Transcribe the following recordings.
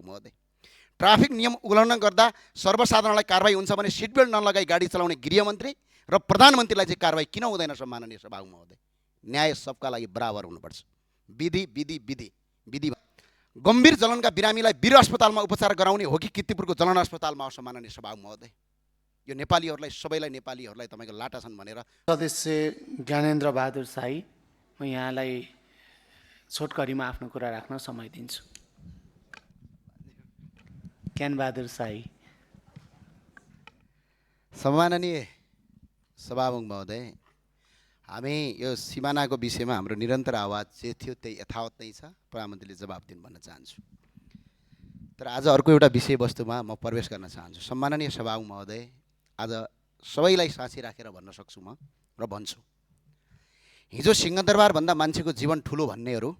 महोदय, ट्राफिक नियम उल्लङ्घन गर्दा सर्वसाधारणलाई कारबाही हुन्छ भने सिट बेल्ट नलगाई गाडी चलाउने गृहमन्त्री र प्रधानमन्त्रीलाई चाहिँ कारबाही किन हुँदैन सम्माननीय सभामुख महोदय? न्याय सबका लागि बराबर हुनुपर्छ। विधि विधि विधि विधि। गम्भीर जलनका बिरामीलाई वीर अस्पतालमा उपचार गराउने हो कि किर्तिपुरको जलन अस्पतालमा हो सम्माननीय सभामुख महोदय? यो नेपालीहरूलाई सबैलाई नेपालीहरूलाई तपाईँको लाटा छन् भनेर सदस्य ज्ञानेन्द्र बहादुर शाही, म यहाँलाई छोटकरीमा आफ्नो कुरा राख्न समय दिन्छु। ज्ञान बहादुर शाही। सम्माननीय सभामुख महोदय, हामी यो सिमानाको विषयमा हाम्रो निरन्तर आवाज जे थियो त्यही यथावत नै छ। प्रधानमन्त्रीले जवाब दिनु भन्न चाहन्छु। तर आज अर्को एउटा विषयवस्तुमा म प्रवेश गर्न चाहन्छु। सम्माननीय सभामुख महोदय, आज सबैलाई साँची राखेर भन्न सक्छु म र भन्छु, हिजो सिंहदरबारभन्दा मान्छेको जीवन ठुलो भन्नेहरू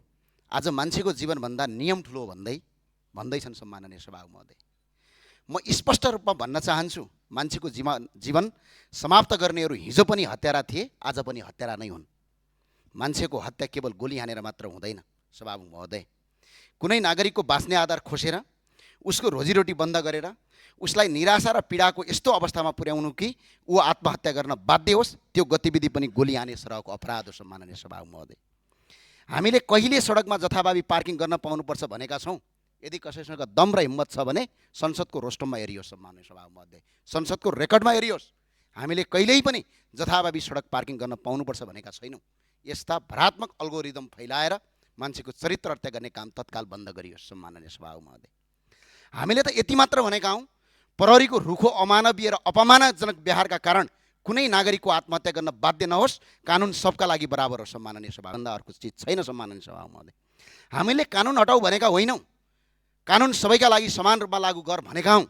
आज मान्छेको जीवनभन्दा नियम ठुलो भन्दैछन्। सम्माननीय सभामुख महोदय, म स्पष्ट रूपमा भन्न चाहन्छु, मान्छेको जीवन समाप्त गर्नेहरू हिजो पनि हत्यारा थिए, आज पनि हत्यारा नै हुन्। मान्छेको हत्या केवल गोली हानेर मात्र हुँदैन। सभामुख महोदय, कुनै नागरिकको बाँच्ने आधार खोसेर उसको रोजीरोटी बन्द गरेर उसलाई निराशा र पीडाको यस्तो अवस्थामा पुर्याउनु कि ऊ आत्महत्या गर्न बाध्य होस्, त्यो गतिविधि पनि गोली हाने सरहको अपराध हो। सम्माननीय सभामुख महोदय, हामीले कहिले सडकमा जथाभावी पार्किङ गर्न पाउनुपर्छ भनेका छौँ? यदि कसैसँग दम र हिम्मत छ भने संसदको रोस्टममा हेरियोस्। सम्माननीय सभामुख महोदय, संसदको रेकर्डमा हेरियोस्। हामीले कहिल्यै पनि जथाभावी सडक पार्किङ गर्न पाउनुपर्छ भनेका छैनौँ। यस्ता भ्रात्मक अल्गोरिदम फैलाएर मान्छेको चरित्र हत्या गर्ने काम तत्काल बन्द गरियोस्। सम्माननीय सभामुख महोदय, हामीले त यति मात्र भनेका हौँ, प्रहरीको रुखो अमानवीय र अपमानजनक व्यवहारका कारण कुनै नागरिकको आत्महत्या गर्न बाध्य नहोस्। कानुन सबका लागि बराबर हो। सम्माननीय सभाभन्दा अर्को चिज छैन। सम्माननीय सभामुख महोदय, हामीले कानुन हटाऊ भनेका होइनौँ, कानुन सबैका लागि समान रूपमा लागू गर भनेका हौँ।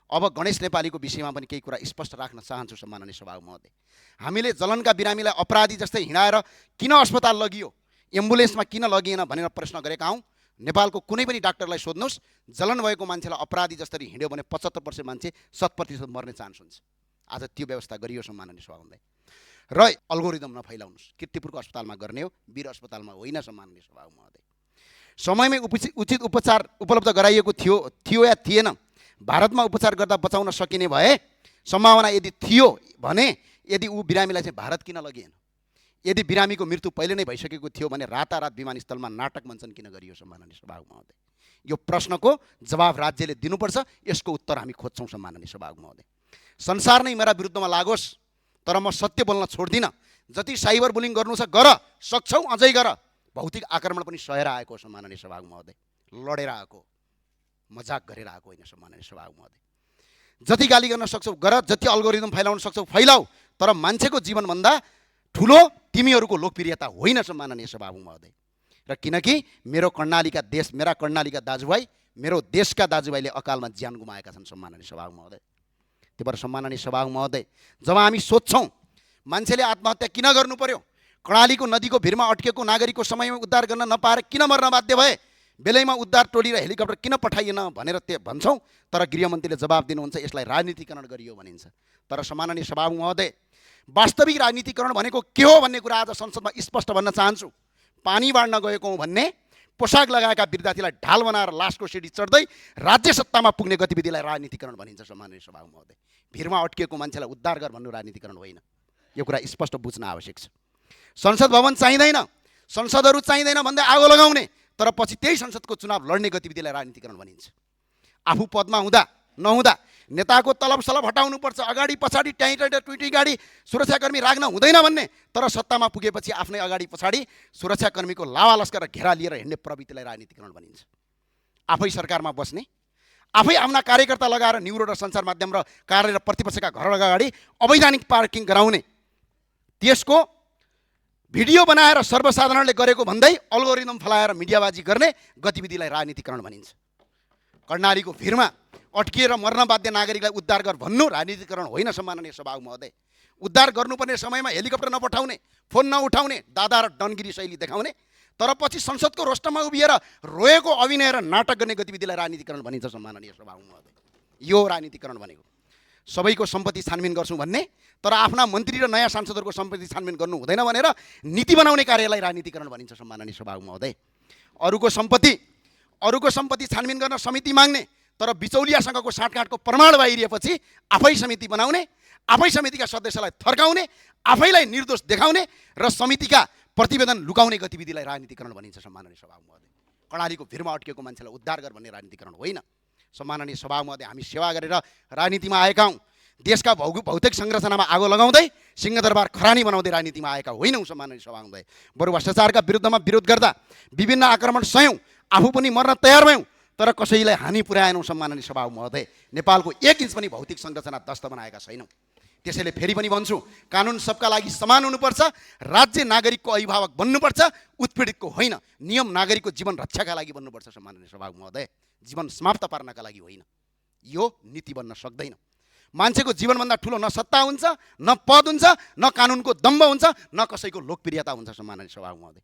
अब गणेश नेपालीको विषयमा पनि केही कुरा स्पष्ट राख्न चाहन्छु। सम्माननीय सभामुख महोदय, हामीले जलनका बिरामीलाई अपराधी जस्तै हिँडाएर किन अस्पताल लगियो, एम्बुलेन्समा किन लगिएन भनेर प्रश्न गरेका हौँ। नेपालको कुनै पनि डाक्टरलाई सोध्नुहोस्, जलन भएको मान्छेलाई अपराधी जसरी हिँड्यो भने 75% मान्छे 100% मर्ने चान्स हुन्छ। आज त्यो व्यवस्था गरियो। सम्माननीय सभामुख महोदय, र अल्गोरिदम नफैलाउनुहोस्। किर्तिपुरको अस्पतालमा गर्ने हो, वीर अस्पतालमा होइन। सम्माननीय सभामुख महोदय, समयमै उचित उपचार उपलब्ध गराइएको थियो या थिएन? भारतमा उपचार गर्दा बचाउन सकिने भए सम्भावना यदि थियो भने यदि ऊ बिरामीलाई चाहिँ भारत किन लगिएन? यदि बिरामीको मृत्यु पहिले नै भइसकेको थियो भने रातारात विमानस्थलमा नाटक मञ्चन किन गरियो? सम्माननीय सभामुख महोदय, यो प्रश्नको जवाब राज्यले दिनुपर्छ। यसको उत्तर हामी खोज्छौँ। सम्माननीय सभामुख महोदय, संसार नै मेरा विरुद्धमा लागोस्, तर म सत्य बोल्न छोड्दिनँ। जति साइबर बुलिङ गर्नु छ गर, सक्छौ अझै गर। भौतिक आक्रमण पनि सहेर आएको। सम्माननीय सभामुख महोदय, लडेर आएको, मजाक गरेर आएको होइन। सम्माननीय सभामुख महोदय, जति गाली गर्न सक्छौ गर, जति अल्गोरिदम फैलाउन सक्छौ फैलाऊ, तर मान्छेको जीवनभन्दा ठुलो तिमीहरूको लोकप्रियता होइन। सम्माननीय सभामुख महोदय, र किनकि मेरो कर्णालीका दाजुभाइ, मेरो देशका दाजुभाइले अकालमा ज्यान गुमाएका छन्। सम्माननीय सभामुख महोदय, त्यही भएर सम्माननीय सभामुख महोदय, जब हामी सोध्छौँ मान्छेले आत्महत्या किन गर्नु पर्यो, कर्णालीको नदीको भिरमा अड्केको नागरिकको समयमा उद्धार गर्न नपाएर किन मर्न बाध्य भए, बेलैमा उद्धार टोली र हेलिकप्टर किन पठाइएन भनेर भन्छौँ, तर गृहमन्त्रीले जवाब दिनुहुन्छ यसलाई राजनीतिकरण गरियो भनिन्छ। तर सम्माननीय सभामुख महोदय, वास्तविक राजनीतिकरण भनेको के हो भन्ने कुरा आज संसदमा स्पष्ट भन्न चाहन्छु। पानी बाँड्न गएको हौँ भन्ने, पोसाक लगाएका विद्यार्थीलाई ढाल बनाएर लासको सिडी चढ्दै राज्य सत्तामा पुग्ने गतिविधिलाई राजनीतिकरण भनिन्छ। सम्माननीय सभामुख महोदय, भिरमा अड्किएको मान्छेलाई उद्धार गर भन्नु राजनीतिकरण होइन। यो कुरा स्पष्ट बुझ्न आवश्यक छ। संसद भवन चाहिँदैन, संसदहरू चाहिँदैन भन्दै आगो लगाउने, तर पछि त्यही संसदको चुनाव लड्ने गतिविधिलाई राजनीतिकरण भनिन्छ। आफू पदमा हुँदा नहुँदा नेताको तलब सलब हटाउनुपर्छ, अगाडि पछाडि ट्विटी गाडी सुरक्षाकर्मी राख्न हुँदैन भन्ने, तर सत्तामा पुगेपछि आफ्नै अगाडि पछाडि सुरक्षाकर्मीको लावा लस्कर र घेरा लिएर हिँड्ने प्रवृत्तिलाई राजनीतिकरण भनिन्छ। आफै सरकारमा बस्ने, आफै आफ्ना कार्यकर्ता लगाएर न्युरो र सञ्चार माध्यम र कार्य र प्रतिपक्षका घर अगाडि अवैधानिक पार्किङ गराउने, त्यसको भिडियो बनाएर सर्वसाधारणले गरेको भन्दै अल्गोरिदम फलाएर मिडियाबाजी गर्ने गतिविधिलाई राजनीतिकरण भनिन्छ। कर्णालीको भिरमा अड्किएर मर्न बाध्य नागरिकलाई उद्धार गर भन्नु राजनीतिकरण होइन। सम्माननीय सभामुख महोदय, उद्धार गर्नुपर्ने समयमा हेलिकप्टर नपठाउने, फोन नउठाउने, दादा र डनगिरी शैली देखाउने, तर पछि संसदको रोस्टरमा उभिएर रोएको अभिनय र नाटक गर्ने गतिविधिलाई राजनीतिकरण भनिन्छ। सम्माननीय सभामुख महोदय, यो राजनीतिकरण भनेको सबैको सम्पत्ति छानबिन गर्छौँ भन्ने, तर आफ्ना मन्त्री र नयाँ सांसदहरूको सम्पत्ति छानबिन गर्नु हुँदैन भनेर नीति बनाउने कार्यलाई राजनीतिकरण भनिन्छ। सम्माननीय सभामुख महोदय, अरूको सम्पत्ति अरूको सम्पत्ति छानबिन गर्न समिति माग्ने, तर बिचौलियासँगको साँठगाँठको प्रमाण बाहिरिएपछि आफै समिति बनाउने, आफै समितिका सदस्यलाई थर्काउने, आफैलाई निर्दोष देखाउने र समितिका प्रतिवेदन लुकाउने गतिविधिलाई राजनीतिकरण भनिन्छ। सम्माननीय सभामुख महोदय, कर्णालीको भिरमा अड्केको मान्छेलाई उद्धार गर भन्ने राजनीतिकरण होइन। सम्माननीय सभामुख महोदय, हामी सेवा गरेर राजनीतिमा आएका हौँ। देशका भौतिक संरचनामा आगो लगाउँदै सिंहदरबार खरानी बनाउँदै राजनीतिमा आएका होइनौँ। सम्माननीय सभामुख महोदय, बरु भ्रष्टाचारका विरुद्धमा विरोध गर्दा विभिन्न आक्रमण सयौँ, आफू पनि मर्न तयार भयौँ, तर कसैलाई हानि पुर्याएनौँ। सम्माननीय सभामुख महोदय, नेपालको 1 इन्च पनि भौतिक संरचना ध्वस्त बनाएका छैनौँ। त्यसैले फेरि पनि भन्छु, कानुन सबका लागि समान हुनुपर्छ, राज्य नागरिकको अभिभावक बन्नुपर्छ, उत्पीडितको होइन। नियम नागरिकको जीवन रक्षाका लागि बन्नुपर्छ। सम्माननीय सभामुख महोदय, जीवन समाप्त पार्नका लागि होइन। यो नीति बन्न सक्दैन। मान्छेको जीवनभन्दा ठुलो न सत्ता हुन्छ, न पद हुन्छ, न कानुनको दम्ब हुन्छ, न कसैको लोकप्रियता हुन्छ। सम्माननीय सभामुख महोदय,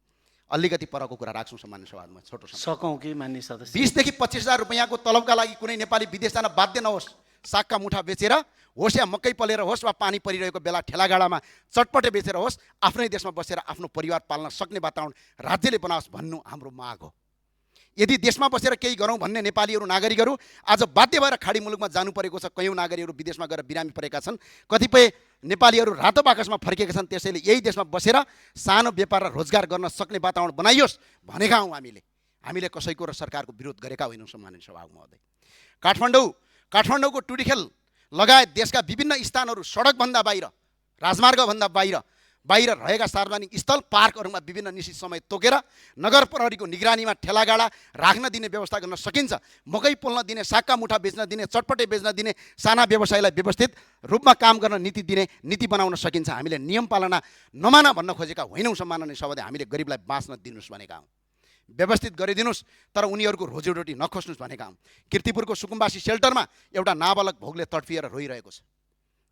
अलिकति परको कुरा राख्छौँ। सम्माननीय सभामुख, छोटो सकौँ कि मान्य सदस्य, 20 देखि 25,000 रुपैयाँको तलबका लागि कुनै नेपाली विदेश जान बाध्य नहोस्। सागका मुठा बेचेर होस् या मकै पलेर होस् वा पानी परिरहेको बेला ठेलागाडामा चटपटे बेचेर होस्, आफ्नै देशमा बसेर आफ्नो परिवार पाल्न सक्ने वातावरण राज्यले बनाओस् भन्नु हाम्रो माग हो। यदि देशमा बसेर केही गरौँ भन्ने नेपालीहरू नागरिकहरू आज बाध्य भएर खाडी मुलुकमा जानु परेको छ। कयौँ नागरिकहरू विदेशमा गएर बिरामी परेका छन्। कतिपय नेपालीहरू रातो बाकसमा फर्केका छन्। त्यसैले यही देशमा बसेर सानो व्यापार र रोजगार गर्न सक्ने वातावरण बनाइयोस् भनेका हौँ। हामीले कसैको र सरकारको विरोध गरेका होइनौँ। सम्माननीय सभामुख महोदय, काठमाडौँको टुडीखेल लगायत देशका विभिन्न स्थानहरू सडकभन्दा बाहिर, राजमार्गभन्दा बाहिर रहेका सार्वजनिक स्थल पार्कहरूमा विभिन्न निश्चित समय तोकेर नगर प्रहरीको निगरानीमा ठेलागाडा राख्न दिने व्यवस्था गर्न सकिन्छ। मकै पोल्न दिने, सागका मुठा बेच्न दिने, चटपटे बेच्न दिने साना व्यवसायलाई व्यवस्थित रूपमा काम गर्न नीति बनाउन सकिन्छ। हामीले नियम पालना नमान भन्न खोजेका होइनौँ। सम्माननीय सभामुख, हामीले गरिबलाई बाँच्न दिनुहोस् भनेका हौँ, व्यवस्थित गरिदिनुहोस्, तर उनीहरूको रोजीरोटी नखोज्नुहोस् भनेका हौँ। किर्तिपुरको सुकुम्बासी सेल्टरमा एउटा नाबालक भोगले तडफिएर रोइरहेको छ।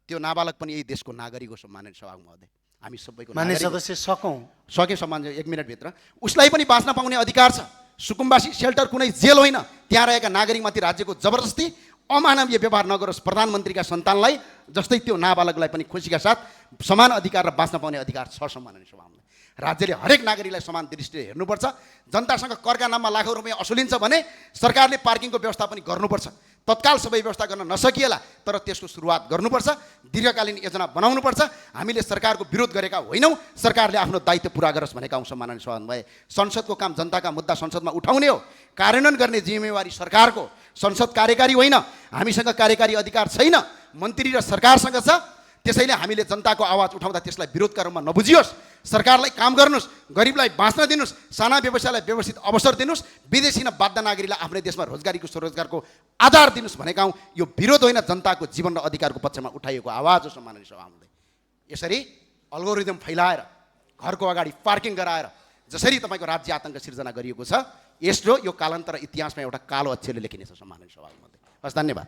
त्यो नाबालक पनि यही देशको नागरिक हो। सम्माननीय सभामुख महोदय, हामी सबैको मान्य सदस्य सके सम्मान 1 मिनटभित्र उसलाई पनि बाँच्न पाउने अधिकार छ। सुकुम्बासी सेल्टर कुनै जेल होइन। त्यहाँ रहेका नागरिकमाथि राज्यको जबरजस्ती अमानवीय व्यवहार नगरोस्। प्रधानमन्त्रीका सन्तानलाई जस्तै त्यो नाबालकलाई पनि खुसीका साथ समान अधिकार र बाँच्न पाउने अधिकार छ। सम्माननीय सभामुख, राज्यले हरेक नागरिकलाई समान दृष्टिले हेर्नुपर्छ। जनतासँग करका नाममा लाखौँ रुपियाँ असुलिन्छ भने सरकारले पार्किङको व्यवस्था पनि गर्नुपर्छ। तत्काल सबै व्यवस्था गर्न नसकिएला, तर त्यसको सुरुवात गर्नुपर्छ। दीर्घकालीन योजना बनाउनुपर्छ। हामीले सरकारको विरोध गरेका होइनौँ, सरकारले आफ्नो दायित्व पुरा गरोस् भनेका हौँ। सम्माननीय सभामुख भए, संसदको काम जनताका मुद्दा संसदमा उठाउने हो, कार्यान्वयन गर्ने जिम्मेवारी सरकारको। संसद कार्यकारी होइन, हामीसँग कार्यकारी अधिकार छैन, मन्त्री र सरकारसँग छ। त्यसैले हामीले जनताको आवाज उठाउँदा त्यसलाई विरोधका रूपमा नबुझियोस्। सरकारलाई काम गर्नुहोस्, गरिबलाई बाँच्न दिनुहोस्, साना व्यवसायलाई व्यवस्थित अवसर दिनुहोस्, विदेशी न बाध्य नागरिकलाई आफ्नै देशमा स्वरोजगारको आधार दिनुहोस् भनेका हौँ। यो विरोध होइन, जनताको जीवन र अधिकारको पक्षमा उठाइएको आवाज हो। सम्माननीय सभामुख, यसरी अल्गोरिदम फैलाएर घरको अगाडि पार्किङ गराएर जसरी तपाईँको राज्य आतङ्क सिर्जना गरिएको छ, यो कालान्तर इतिहासमा एउटा कालो अक्षरले लेखिनेछ। सम्माननीय सभामुख, हस्, धन्यवाद।